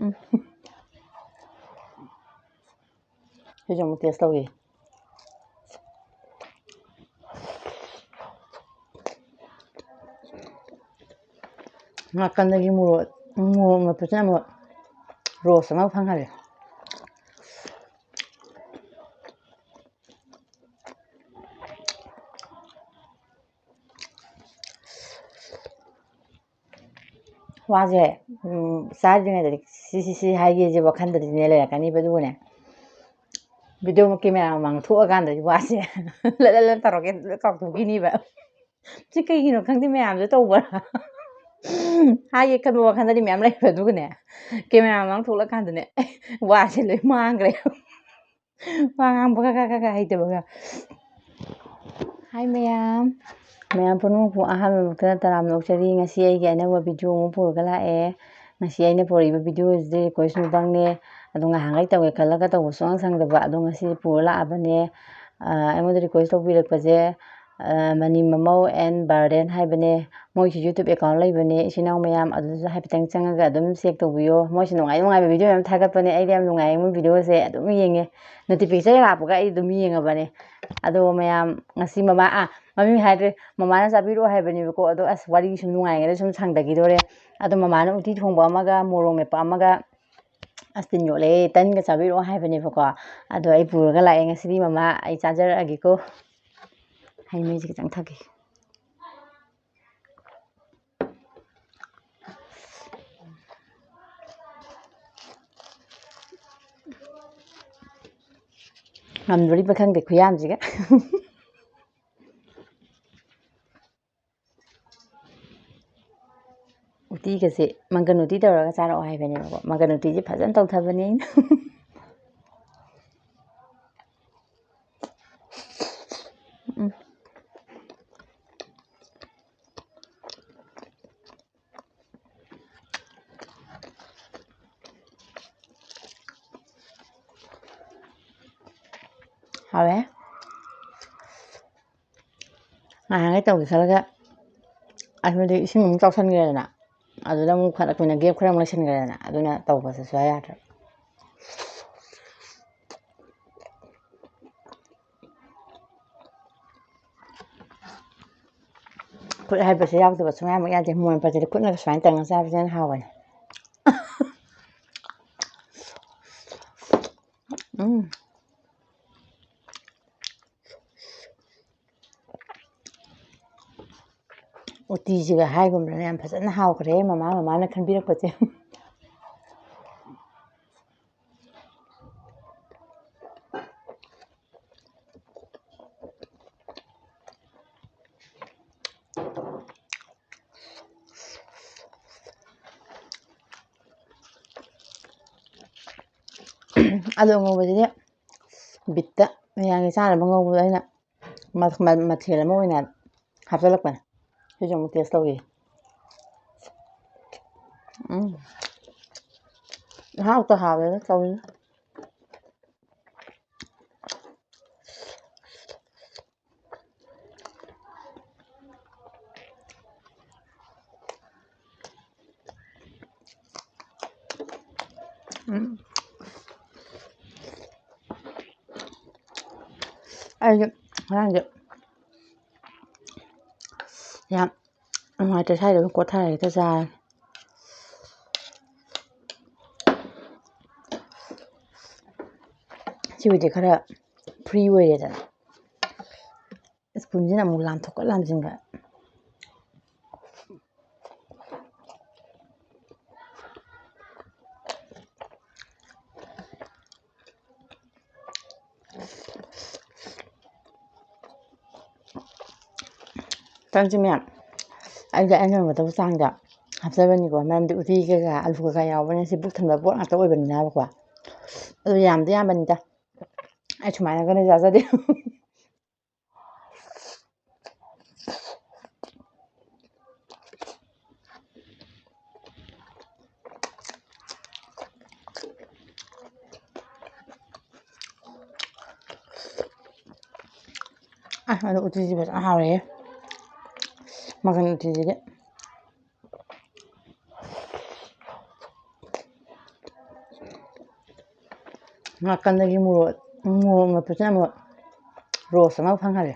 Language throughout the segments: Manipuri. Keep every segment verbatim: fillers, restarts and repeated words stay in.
ꯎꯝ꯫ ꯁꯤꯁꯨ ꯑꯃꯨꯛ ꯇꯦꯁ ꯇꯧꯒꯦ꯫ ꯅꯥꯀꯟꯗꯒꯤ ꯃꯣꯔꯣꯛ, ꯃꯣꯔꯣꯛ ꯃꯦꯠꯄꯁꯤꯅ ꯑꯃꯨꯛ ꯔꯣꯁ ꯑꯃ ꯐꯪꯍꯜꯂꯦ꯫ ꯋꯥꯁꯦ, ꯎꯝ, ꯆꯥꯗ꯭ꯔꯤꯉꯩꯗꯗꯤ ꯁꯤ, ꯁꯤ, ꯁꯤ ꯍꯥꯏꯒꯦꯁꯦ ꯋꯥꯈꯟꯗꯗꯤꯅꯦ ꯂꯩꯔꯛꯀꯅꯤꯕ, ꯑꯗꯨꯒꯅꯦ, video camera ꯃꯃꯥꯡ ꯊꯣꯛꯑꯀꯥꯟꯗꯗꯤ ꯋꯥꯁꯦ ꯂꯠ, ꯂꯠ, ꯂꯠ ꯇꯧꯔꯒꯦ ꯂꯣꯏ ꯀꯥꯎꯊꯣꯛꯈꯤꯅꯤꯕ꯫ ꯁꯤ ꯀꯩꯒꯤꯅꯣ ꯈꯪꯗꯦ, ꯃꯌꯥꯝꯁꯦ ꯇꯧꯕ꯭ꯔꯥ? ꯍꯥꯏꯒꯦ ꯈꯟꯕ ꯋꯥꯈꯟꯗꯗꯤ ꯃꯌꯥꯝ ꯂꯩꯕ, ꯑꯗꯨꯒꯅꯦ, camera ꯃꯃꯥꯡ ꯊꯣꯛꯂꯛꯀꯥꯟꯗꯅꯦ, ꯋꯥꯁꯦ ꯂꯣꯏ ꯃꯥꯡꯈ꯭ꯔꯦ꯫ ꯋꯥ ꯉꯥꯡꯕ ꯈꯔ, ꯈꯔ, ꯈꯔ ꯍꯩꯇꯕꯒ꯫ Hi ꯃꯌꯥꯝ꯫ ꯃꯌꯥꯝ ꯄꯨꯝꯅꯃꯛꯄꯨ ꯑꯍꯥꯟꯕꯃꯛꯇꯗ ꯇꯔꯥꯝꯅ ꯑꯣꯛꯆꯔꯤ꯫ ꯉꯁꯤ ꯑꯩꯒꯤ ꯑꯅꯧꯕ video ꯑꯃ ꯄꯨꯔꯒ ꯂꯥꯛꯑꯦ꯫ ꯉꯁꯤ ꯑꯩꯅ ꯄꯨꯔꯛꯏꯕ video ꯑꯁꯤꯗꯤ request mukbangꯅꯦ꯫ ꯑꯗꯣ ꯉꯍꯥꯟꯈꯩ ꯇꯧꯒꯦ ꯈꯜꯂꯒ ꯇꯧꯕ ꯁꯨꯡꯁꯪ ꯁꯪꯗꯕ꯫ ꯑꯗꯣ ꯉꯁꯤꯗꯤ ꯄꯨꯔ ꯂꯥꯛꯑꯕꯅꯦ꯫ ꯑ, ꯑꯩꯉꯣꯟꯗ request ꯇꯧꯕꯤꯔꯛꯄꯁꯦ, ꯑ, ꯃꯅꯤ ꯃꯃꯧ and ꯕꯥꯔꯗꯦꯟ ꯍꯥꯏꯕꯅꯦ꯫ ꯃꯣꯏꯁꯨ YouTube account ꯂꯩꯕꯅꯦ, ꯏꯆꯤꯟ ꯏꯅꯥꯎ ꯃꯌꯥꯝ꯫ ꯑꯗꯨꯗꯁꯨ ꯍꯥꯏꯐꯦꯠꯇꯪ ꯆꯪꯉꯒ ꯑꯗꯨꯝ check ꯇꯧꯕꯤꯌꯣ꯫ ꯃꯣꯏꯁꯨ ꯅꯨꯡꯉꯥꯏ ꯅꯨꯡꯉꯥꯏꯕ video ꯃꯌꯥꯝ ꯊꯥꯒꯠꯄꯅꯦ꯫ ꯑꯩꯗꯤ ꯌꯥꯝ ꯅꯨꯡꯉꯥꯏꯌꯦ ꯃꯣꯏ videoꯁꯦ ꯑꯗꯨꯝ ꯌꯦꯡꯉꯦ꯫ Notification ꯂꯥꯛꯄꯒ ꯑꯩ ꯑꯗꯨꯝ ꯌꯦꯡꯉꯕꯅꯦ꯫ ꯑꯗꯣ ꯃꯌꯥꯝ, ꯉꯁꯤ ꯃꯃꯥ, ꯑꯥ, ꯃꯃꯤꯡ ꯍꯥꯏꯗ꯭ꯔꯦ, ꯃꯃꯥꯅ ꯆꯥꯕꯤꯔꯛꯑꯣ ꯍꯥꯏꯕꯅꯦꯕꯀꯣ꯫ ꯑꯗꯣ ꯑꯁ, ꯋꯥꯔꯤ ꯁꯨꯝ ꯅꯨꯡꯉꯥꯏꯉꯩꯗ ꯁꯨꯝ ꯁꯥꯡꯗꯈꯤꯗꯣꯔꯦ꯫ ꯑꯗꯣ ꯃꯃꯥꯅ ꯎꯇꯤ ꯊꯣꯡꯕ ꯑꯃꯒ ꯃꯣꯔꯣꯛ ꯃꯦꯠꯄ ꯑꯃꯒ, ꯑꯁ, ꯇꯤꯟ ꯌꯣꯠꯂꯦ, ꯇꯟꯒ ꯆꯥꯕꯤꯔꯛꯑꯣ ꯍꯥꯏꯕꯅꯦꯕꯀꯣ꯫ ꯑꯗꯣ ꯑꯩ ꯄꯨꯔꯒ ꯂꯥꯛꯑꯦ ꯉꯁꯤꯗꯤ ꯃꯃꯥ, ꯑꯩ ꯆꯥꯖꯔꯛꯑꯒꯦꯀꯣ꯫ ꯍꯩ ꯃꯍꯤꯁꯦ ꯈꯤꯇꯪ ꯊꯛꯀꯦ꯫ ꯉꯝꯗꯣꯔꯤꯕ ꯈꯪꯗꯦ ꯈꯨꯌꯥꯝꯁꯤꯒ꯫ ꯎꯇꯤꯒꯁꯦ ꯃꯪꯒꯟ ꯎꯇꯤ ꯇꯧꯔꯒ ꯆꯥꯔꯛꯑꯣ ꯍꯥꯏꯕꯅꯦꯕꯀꯣ꯫ ꯃꯪꯒꯟ ꯎꯇꯤꯁꯦ ꯐꯖꯅ ꯇꯧꯊꯕꯅꯦ ꯑꯩꯅ꯫ ꯎꯝ꯫ ꯍꯥꯎꯋꯦ꯫ ꯉꯍꯥꯟꯈꯩ ꯇꯧꯒꯦ ꯈꯜꯂꯒ ꯑꯁꯤꯃꯗꯤ ꯏꯁꯤꯡ ꯑꯃꯨꯛ ꯆꯥꯎꯁꯟꯈ꯭ꯔꯦꯗꯅ꯫ ꯑꯗꯨꯗ ꯑꯃꯨꯛ ꯈꯔ ꯀꯨꯏꯅ gap ꯈꯔ ꯑꯃꯨꯛ ꯂꯩꯁꯟꯈ꯭ꯔꯦꯗꯅ, ꯑꯗꯨꯅ ꯇꯧꯕꯁꯦ ꯁꯨꯡꯌꯥ ꯌꯥꯗ꯭ꯔꯦ꯫ ꯈꯨꯠ ꯍꯥꯏꯕꯁꯦ ꯌꯥꯎꯗꯕ ꯁꯨꯡꯌꯥꯃꯛ ꯌꯥꯗꯦ꯫ ꯃꯣꯃꯣꯟ ꯄꯥꯇꯤꯗ ꯈꯨꯠꯅꯒ ꯁꯨꯃꯥꯏꯅ ꯇꯧꯔꯒ ꯆꯥꯕꯁꯦ ꯍꯦꯟꯅ ꯍꯥꯎꯕꯅꯦ꯫ ꯎꯝ꯫ ꯎꯇꯤꯁꯤꯒ ꯍꯥꯏꯒꯨꯝꯗꯅ ꯌꯥꯝ ꯐꯖꯅ ꯍꯥꯎꯈ꯭ꯔꯦ, ꯃꯃꯥ, ꯃꯃꯥꯅ ꯈꯟꯕꯤꯔꯛꯄꯁꯦ꯫ ꯑꯂꯨ ꯉꯧꯕꯁꯤꯗꯤ ꯕꯤꯠꯇ ꯃꯌꯥꯝꯒꯤ ꯆꯥꯅꯕ ꯉꯧꯕꯗꯣ ꯑꯩꯅ ꯃ-, ꯃ-, ꯃꯊꯦꯜ ꯑꯃ ꯑꯣꯏꯅ ꯍꯥꯞꯆꯤꯜꯂꯛꯄꯅꯦ꯫ ꯁꯤꯁꯨ ꯑꯃꯨꯛ taste ꯇꯧꯒꯦ꯫ ꯎꯝ꯫ ꯏꯍꯥꯎꯇ ꯍꯥꯎꯋꯦꯗ ꯇꯧꯔꯤꯁꯦ꯫ ꯎꯝ꯫ ꯑꯩꯁꯦ ꯉꯔꯥꯡꯁꯦ ꯌꯥꯝ ꯅꯨꯡꯉꯥꯏꯇ꯭ꯔꯦ, ꯁ꯭ꯋꯥꯏꯗ ꯑꯗꯨꯝ ꯀꯣꯠꯊꯔ ꯍꯦꯛꯇ ꯆꯥꯔꯦ꯫ ꯁꯤꯕꯨꯗꯤ ꯈꯔ free ꯑꯣꯏꯔꯦꯗꯅ꯫ Spoonꯁꯤꯅ ꯑꯃꯨꯛ ꯂꯥꯝꯊꯣꯛꯀ ꯂꯥꯝꯁꯤꯟꯒ꯫ ꯇꯟꯁꯤ ꯃꯌꯥꯝ ꯑꯩꯗꯤ ꯑꯩꯅ ꯉꯝꯒꯗꯕ ꯆꯥꯡꯗ ꯍꯥꯞꯆꯕꯅꯤꯀꯣ, ꯃꯔꯝꯗꯤ ꯎꯇꯤ ꯀꯩꯀꯥ ꯑꯂꯨ ꯀꯩꯀꯥ ꯌꯥꯎꯕꯅꯤꯅ ꯁꯤ ꯄꯨꯛ ꯊꯟꯕ ꯄꯣꯠ ꯉꯥꯛꯇ ꯑꯣꯏꯕꯅꯤꯅꯕꯀꯣ꯫ ꯑꯗꯨ ꯌꯥꯝꯗꯤ ꯌꯥꯝꯕꯅꯤꯗ, ꯑꯩ ꯁꯨꯃꯥꯏꯅꯒꯅꯤ ꯆꯥꯖꯗꯦ꯫ ꯑ, ꯑꯗꯣ ꯎꯇꯤꯁꯤ ꯐꯖꯅ ꯍꯥꯎꯔꯦꯍꯦ, ꯃꯪꯒꯟ ꯎꯇꯤꯁꯤꯗꯤ꯫ ꯅꯥꯀꯟꯗꯒꯤ ꯃꯣꯔꯣꯛ, ꯃꯣꯔꯣꯛ ꯃꯦꯠꯄꯁꯤꯅ ꯑꯃꯨꯛ ꯔꯣꯁ ꯑꯃ ꯐꯪꯍꯜꯂꯦ꯫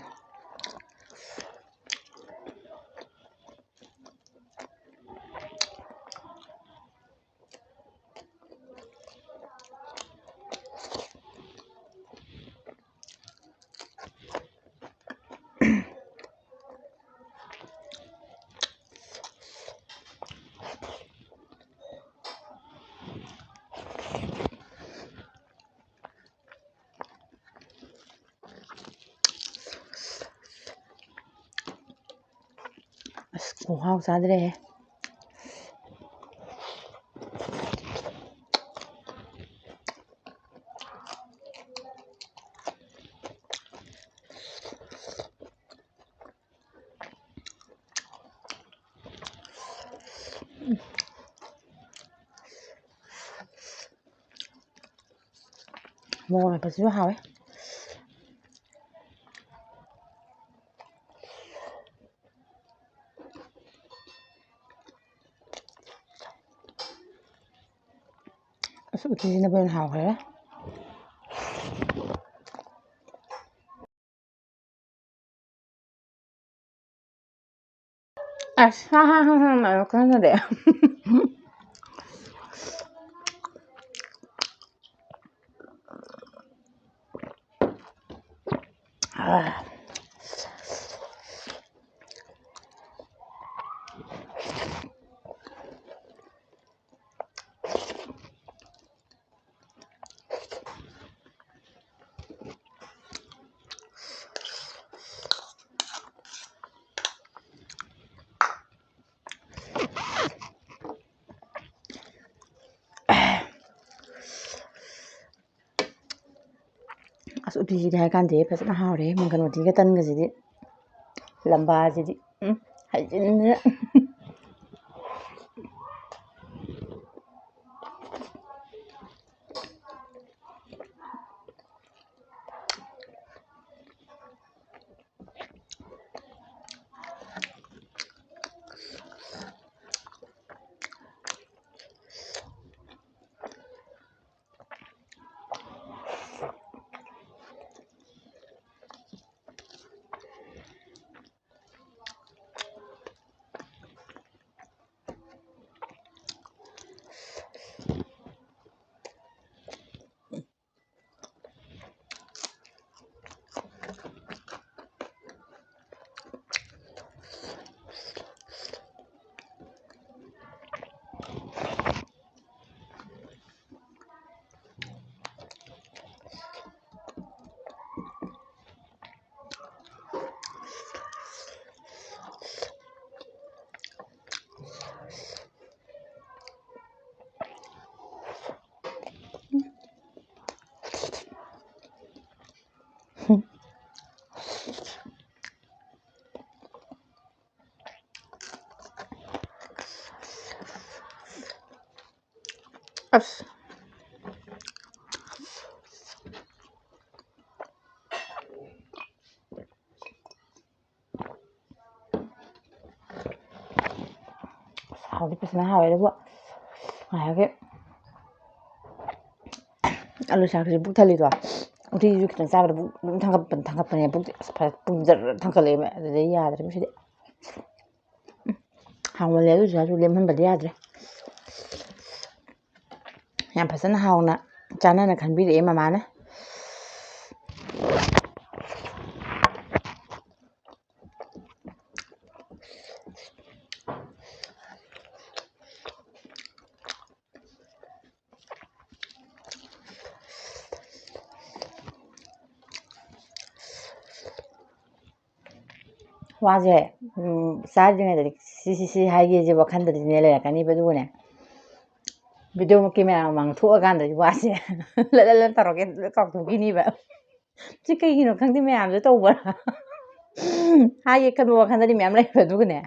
ꯑꯁ, ꯈꯨꯍꯥꯎ ꯆꯥꯗ꯭ꯔꯦꯍꯦ꯫ ꯃꯣꯔꯣꯛ ꯃꯦꯠꯄꯁꯤꯁꯨ ꯍꯥꯎꯋꯦ꯫ ꯑꯁ, ꯎꯇꯤꯁꯤꯅꯕꯨ ꯍꯦꯟꯅ ꯍꯥꯎꯈ꯭ꯔꯦ꯫ ꯑꯁ, ꯍꯥ, ꯍꯥ, ꯍꯥ, ꯍꯥ, ꯃꯥꯏꯕ ꯈꯪꯗꯦ꯫ ꯑꯥ꯫ ꯑꯁ, ꯎꯇꯤꯁꯤꯗꯤ ꯍꯥꯏ ꯀꯥꯟꯗꯦ, ꯐꯖꯅ ꯍꯥꯎꯔꯦ꯫ ꯃꯪꯒꯟ ꯎꯇꯤꯒ ꯇꯟꯒꯁꯤꯗꯤ, ꯂꯝꯕꯥꯁꯤꯗꯤ, ꯎꯝ, ꯍꯩꯖꯤꯟꯗꯅ꯫ ꯑꯁ꯫ ꯍꯥꯎꯗꯤ ꯐꯖꯅ ꯍꯥꯎꯋꯦ, ꯑꯗꯨꯕꯨ ꯉꯁꯥꯏꯒꯤ ꯑꯂꯨ ꯁꯥꯛꯁꯤ ꯄꯨꯛ ꯊꯜꯂꯤꯗꯣ, ꯎꯇꯤꯁꯨ ꯈꯤꯇꯪ ꯆꯥꯕꯗ ꯄꯨꯛ ꯑꯗꯨꯝ ꯊꯥꯡꯒꯠꯄꯅꯦ, ꯊꯥꯡꯒꯠꯄꯅꯦ, ꯄꯨꯛꯇꯤ ꯑꯁ ꯐꯖ ꯄꯨꯝꯖꯔ ꯊꯥꯡꯒꯠꯂꯛꯑꯦꯕ꯫ ꯑꯗꯨꯗꯩ ꯌꯥꯗ꯭ꯔꯦ ꯉꯁꯤꯗꯤ꯫ ꯎꯝ, ꯍꯥꯎꯃꯜꯂꯦ, ꯑꯗꯨ ꯆꯨꯖꯥꯛꯁꯨ ꯂꯦꯝꯍꯟꯕꯗꯤ ꯌꯥꯗ꯭ꯔꯦ꯫ ꯌꯥꯝ ꯐꯖꯅ ꯍꯥꯎꯅ ꯆꯥꯅꯅ ꯈꯟꯕꯤꯔꯛꯑꯦ ꯃꯃꯥꯅ꯫ ꯋꯥꯁꯦ, ꯎꯝ, ꯆꯥꯗ꯭ꯔꯤꯉꯩꯗꯗꯤ ꯁꯤ, ꯁꯤ, ꯁꯤ ꯍꯥꯏꯒꯦꯁꯦ ꯋꯥꯈꯟꯗꯗꯤꯅꯦ ꯂꯩꯔꯛꯀꯅꯤꯕ, ꯑꯗꯨꯒꯅꯦ, video camera ꯃꯃꯥꯡ ꯊꯣꯛꯑꯀꯥꯟꯗꯗꯤ ꯋꯥꯁꯦ ꯂꯠ, ꯂꯠ, ꯂꯠ ꯇꯧꯔꯒꯦ ꯂꯣꯏ ꯀꯥꯎꯊꯣꯛꯈꯤꯅꯤꯕ꯫ ꯁꯤ ꯀꯩꯒꯤꯅꯣ ꯈꯪꯗꯦ, ꯃꯌꯥꯝꯁꯦ ꯇꯧꯕ꯭ꯔꯥ? ꯍꯥꯏꯒꯦ ꯈꯟꯕ ꯋꯥꯈꯟꯗꯗꯤ ꯃꯌꯥꯝ ꯂꯩꯕ, ꯑꯗꯨꯒꯅꯦ,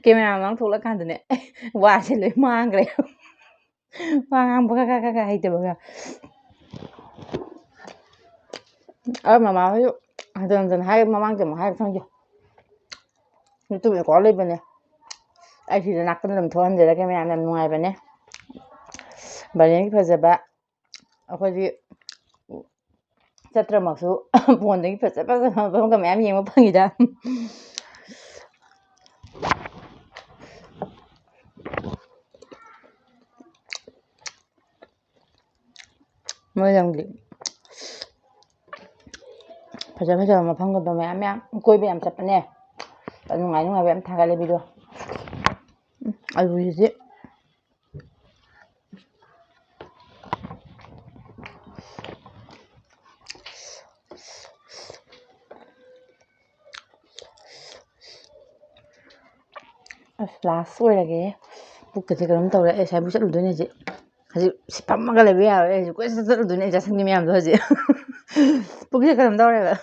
camera ꯃꯃꯥꯡ ꯊꯣꯛꯂꯛꯀꯥꯟꯗꯅꯦ, ꯋꯥꯁꯦ ꯂꯣꯏ ꯃꯥꯡꯈ꯭ꯔꯦ꯫ ꯋꯥ ꯉꯥꯡꯕ ꯈꯔ, ꯈꯔ, ꯈꯔ, ꯈꯔ ꯍꯩꯇꯕꯒ꯫ ꯑ, ꯃꯃꯥ ꯍꯣꯏ ꯍꯟꯖꯟ ꯍꯟꯖꯟ ꯍꯥꯏ, ꯃꯃꯥꯡꯗ ꯑꯃꯨꯛ ꯍꯥꯏꯕ ꯈꯪꯗꯦ꯫ YouTube record ꯂꯩꯕꯅꯦ꯫ ꯑꯩ ꯁꯤꯗ ꯅꯥꯀꯟꯗ ꯑꯗꯨꯝ ꯊꯣꯛꯍꯟꯖꯔꯒꯦ, ꯃꯌꯥꯝ ꯌꯥꯝ ꯅꯨꯡꯉꯥꯏꯕꯅꯦ꯫ ꯕꯥꯂꯦꯟꯒꯤ ꯐꯖꯕ ꯑꯩꯈꯣꯏꯗꯤ ꯆꯠꯇ꯭ꯔꯃꯛꯁꯨ ꯐꯣꯟꯗꯒꯤ ꯐꯖ ꯐꯖꯕ ꯃꯐꯝꯒ ꯃꯌꯥꯝ ꯌꯦꯡꯕ ꯐꯪꯉꯤꯗ꯫ ꯃꯣꯏ ꯂꯝꯒꯤ ꯐꯖ ꯐꯖꯕ ꯃꯐꯝꯒꯗꯣ ꯃꯌꯥꯝ ꯃꯌꯥꯝ ꯀꯣꯏꯕ ꯌꯥꯝ ꯆꯠꯄꯅꯦ꯫ ꯅꯨꯡꯉꯥꯏ ꯅꯨꯡꯉꯥꯏꯕ ꯌꯥꯝ ꯊꯥꯒꯠꯂꯦ video꯫ ꯎꯝ, ꯑꯂꯨꯁꯤꯗꯤ ꯑꯁ, last ꯑꯣꯏꯔꯒꯦ꯫ ꯄꯨꯛꯀꯁꯦ ꯀꯩꯅꯣꯝ ꯇꯧꯔꯦ꯫ ꯑꯩ ꯉꯁꯥꯏꯕꯨ ꯆꯠꯂꯨꯗꯣꯏꯅꯦ ꯍꯧꯖꯤꯛ꯫ ꯍꯧꯖꯤꯛ ꯁꯤ ꯐꯝꯃꯒ ꯂꯩꯕ ꯌꯥꯔꯣꯏ꯫ ꯑꯩ ꯍꯧꯖꯤꯛ ꯀꯣꯏꯆꯠ ꯆꯠꯂꯨꯗꯣꯏꯅꯦ, ꯑꯩ ꯆꯥꯁꯟꯒꯤ ꯃꯌꯥꯝꯗꯣ ꯍꯧꯖꯤꯛ꯫ ꯄꯨꯛꯁꯦ ꯀꯩꯅꯣꯝ ꯇꯧꯔꯦꯕ꯫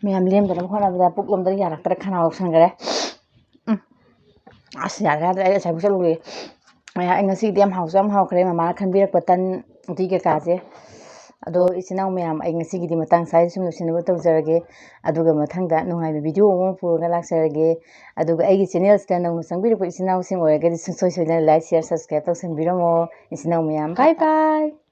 ꯃꯌꯥꯝ ꯂꯦꯝꯗꯅꯕ ꯍꯣꯠꯅꯕꯗ ꯄꯨꯛꯂꯣꯝꯗ ꯌꯥꯔꯛꯇ꯭ꯔꯥ, ꯈꯅꯥꯎ ꯌꯧꯁꯟꯈ꯭ꯔꯦ꯫ ꯎꯝ꯫ ꯑꯁ, ꯌꯥꯗ꯭ꯔꯦ, ꯌꯥꯗ꯭ꯔꯦ, ꯑꯩ ꯉꯁꯥꯏꯕꯨꯛ ꯆꯠꯂꯨꯔꯦ꯫ ꯑꯩ ꯉꯁꯤꯒꯤꯗꯤ ꯌꯥꯝ ꯍꯥꯎꯁꯨ ꯌꯥꯝ ꯍꯥꯎꯈ꯭ꯔꯦ꯫ ꯃꯃꯥꯅ ꯈꯟꯕꯤꯔꯛꯄ ꯇꯟ ꯎꯇꯤ ꯀꯩꯀꯥꯁꯦ꯫ ꯑꯗꯣ ꯏꯆꯤꯟ ꯏꯅꯥꯎ ꯃꯌꯥꯝ, ꯑꯩ ꯉꯁꯤꯒꯤꯗꯤ ꯃꯇꯥꯡ ꯁ꯭ꯋꯥꯏꯗ ꯁꯨꯝ ꯂꯣꯏꯁꯤꯟꯅꯕ ꯇꯧꯖꯔꯒꯦ꯫ ꯑꯗꯨꯒ ꯃꯊꯪꯗ ꯅꯨꯡꯉꯥꯏꯕ video ꯑꯃ ꯄꯨꯔꯒ ꯂꯥꯛꯆꯔꯒꯦ꯫ ꯑꯗꯨꯒ ꯑꯩꯒꯤ channelꯁꯤꯗ ꯅꯧꯅ ꯆꯪꯕꯤꯔꯛꯄ ꯏꯆꯤꯟ ꯏꯅꯥꯎꯁꯤꯡ ꯑꯣꯏꯔꯒꯗꯤ ꯁꯨꯡꯁꯣꯏ ꯁꯣꯏꯗꯅ like, share, subscribe ꯇꯧꯁꯟꯕꯤꯔꯝꯃꯣ꯫ ꯏꯆꯤꯟ ꯏꯅꯥꯎ ꯃꯌꯥꯝ, bye bye꯫